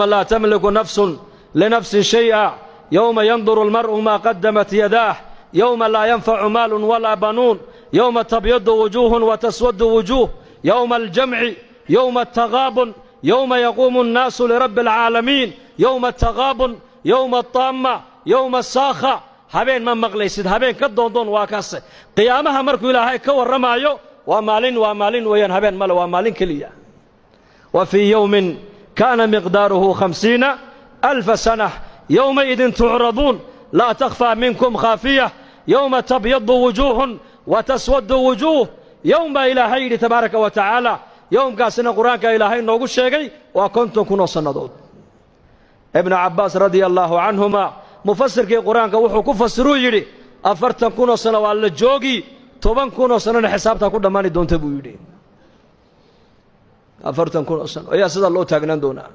Laa tamliku nafsun linafsin shay'a yowma yanduru almar'u maa qadamat yadaah yowma laa yanfacu maalun walaa banuun yowma tabyadu wujuuhun wa taswadu wujuuh yowma aljamci yowma altaqaabun yowma yaquumu annaasu lirabbi alcaalamiin yowma altaqaabun yowma altaamma yowma asaakha. Habeen ma maqlaysid, habeen ka doondoon waa kaase. Qiyaamaha markuu Ilaahay ka warramaayo, waa maalin, waa maalin weeyaan, habeen male, waa maalin keliya. Wa fii yowmin kaana miqdaaruhu 50,000 sana yowmaidin tucraduun laa takhfaa minkum khaafiya yowma tabyadu wujuuhun wa taswadu wujuuh. Yowm baa Ilaahay yidhi tabaaraka wa tacaala. Yowmkaasina Qur-aanka Ilaahay noogu sheegay waa 50,000 oo sannadood. Ibnu Cabbaas radia allaahu canhuma, mufasirkii Qur-aanka, wuxuu ku fasiruu yidhi: 40,000 oo sano waa la joogi, 10,000 oo sanona xisaabtaa ku dhammaani doonta, buu yidhi. 40,000 oo sano ayaa sidaa loo taagnaan doonaa.